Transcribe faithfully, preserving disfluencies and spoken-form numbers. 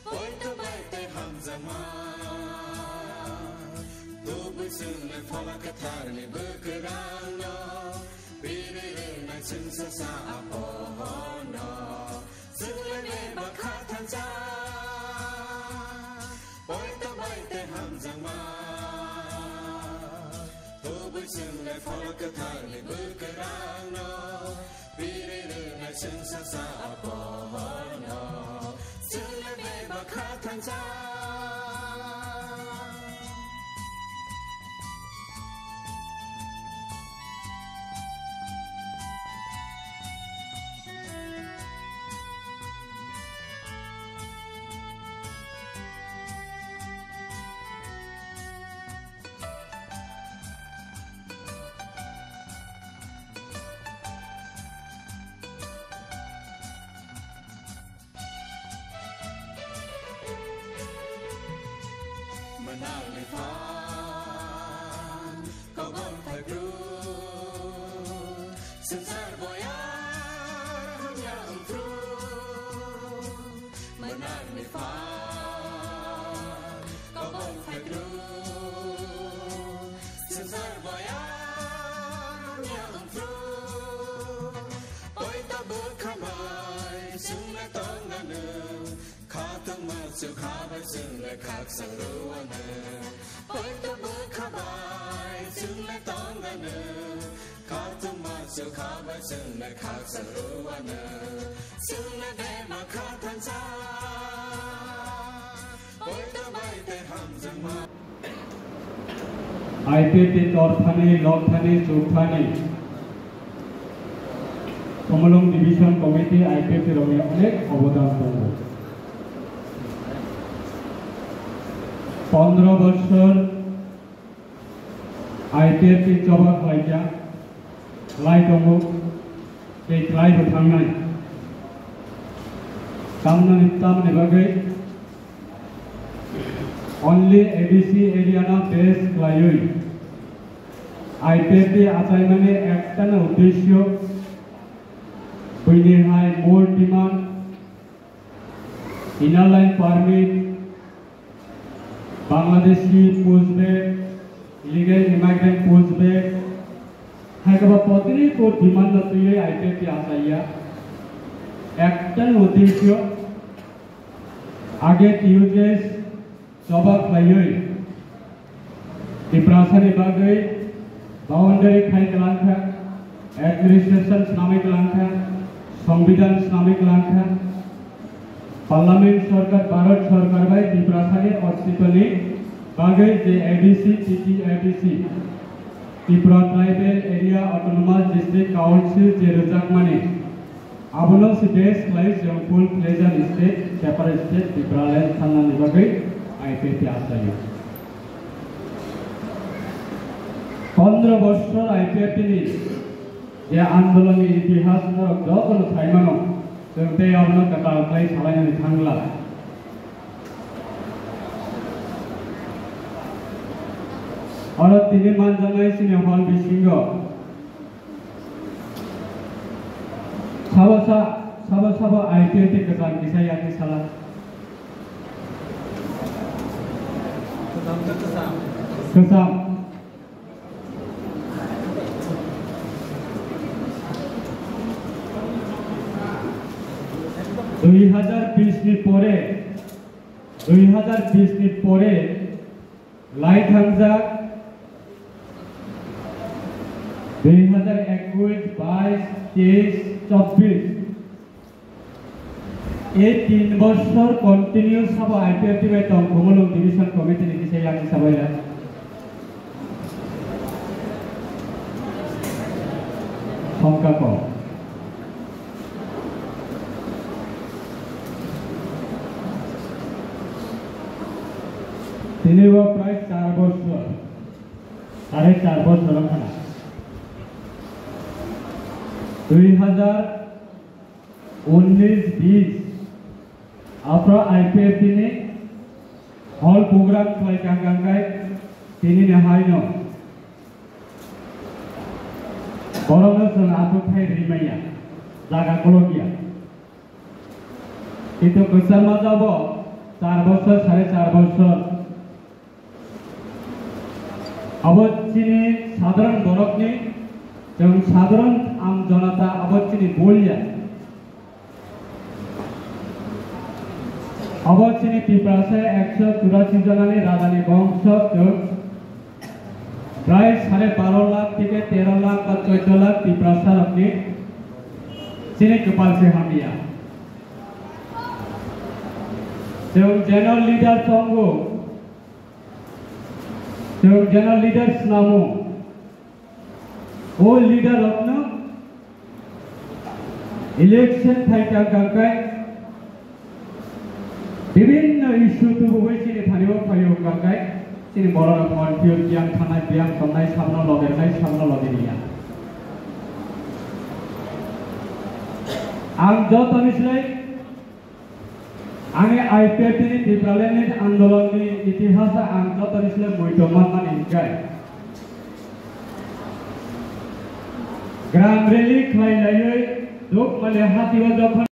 Poito bai tei hamjakma, tubui chwng le Phola Kwtharni bwkrangno, piri rwnai chwngsa sa a pohorno, chwng le bebak kha thansa. Poito bai tei hamjakma, tubui chwng le Phola Kwtharni bwkrangno, piri rwnai chwngsa sa a pohorno, chwng le bebak kha thansa. Mwnakni phan kobong phai phru, swngchar boyar hamya wng phru. Mwnakni phan kobong phai phru, swngchar boyar hamya wng phru. Poito bwkha bai chwng le tong anw, khatungma chwkha bai chwng le khakchang rw anw. Poito bwkha bai chwng le tong anw, khatungma chwkha bai chwng le khakchang rw anw. Chwng le bebak kha thansa. Poito bai tei hamjakma. I P F T ni torthani, lokthani, chukthani, Khumulwng Division Committee, I P F T rokni onek obodan tongo. Pondro bochor I P F T ni choba khlaikha, khlai tongo, tei khlai bo thangnai. Tamnani, tamni bagwi only A D C area no base khlaiwi I P F T achaimani ektano uddesyo, buini hai mul demand, Inner Line Permit, Bangladeshi pushback, illegal immigrant pushback, hai kwbangma demand no twiwi I P F T achaiya. Ektal uddesyo, age T U J S choba khlaiwi Tiprasani bagwi boundary khai kwlangkha, administration swnamwi kwlangkha, Songbidan swnamwi kwlangkha. Parliament sorkar, Bharat sorkar bai Tiprasani ostitoni bagwi je A D C, T T A D C, Tripura Tribal Area Autonomous District Council je rwjakmani, abono se base khlai chwng full fledged state, separate state, Tipraland thangnani bagwi I P F T achaio. Pondro bochor I P F T ni je andolonni itihas norok jotono saimano, chwng tei abono kwtal khlai salainani thangla. Oro tini manjaknai chini hall bisingo sabo sa, sabo sabo I P F T kwcham kisa yakni sala. Kwcham. Dui hazar bish ni pore, dui hazar bish ni pore lai thangjak, dui hazar ekush, baish, teish, chobbish. Ei tin bochor continue sabo I P F T bai tong Khumulwng Division Committee ni kisa yang sabo ya. Songkha kok. Tini bo prai char bochor, sare char bochor wngkha na. Dui hazar unnish bish, aphro I P F T ni hall program khlai kha, hwnkhe tini ni hai no borokno chwng aswk khai rwi manya. jaga kolokya. Kintu kwchar majabo char bosor, sare char bosor. Abo chini sadharon borokni, chwng sadharon am jonata abo chini bolya. Abo chini Tiprasa ekso churasi jonani rajani bongso chwng prai sare baro lakh theke tero lakh ba choido lakh Tiprasa rokni chini kwpal se hamya. Chwng general leader tongo, chwng general leader snamo. O leader rokno election phaikha kangkai, bibhinno issue tubuwi chini thani o phaio kangkai, chini borok rok confuse, biyang thanai, biyang tongnai, sabno logernai, sabno logeriya. Ang jotoni slai Ani I P F T ni Tipraland ni andolon ni itihas ang jotoni slai muitom manmani hinkhe, gram rally khlai laiwi Dukmali hati o jokhon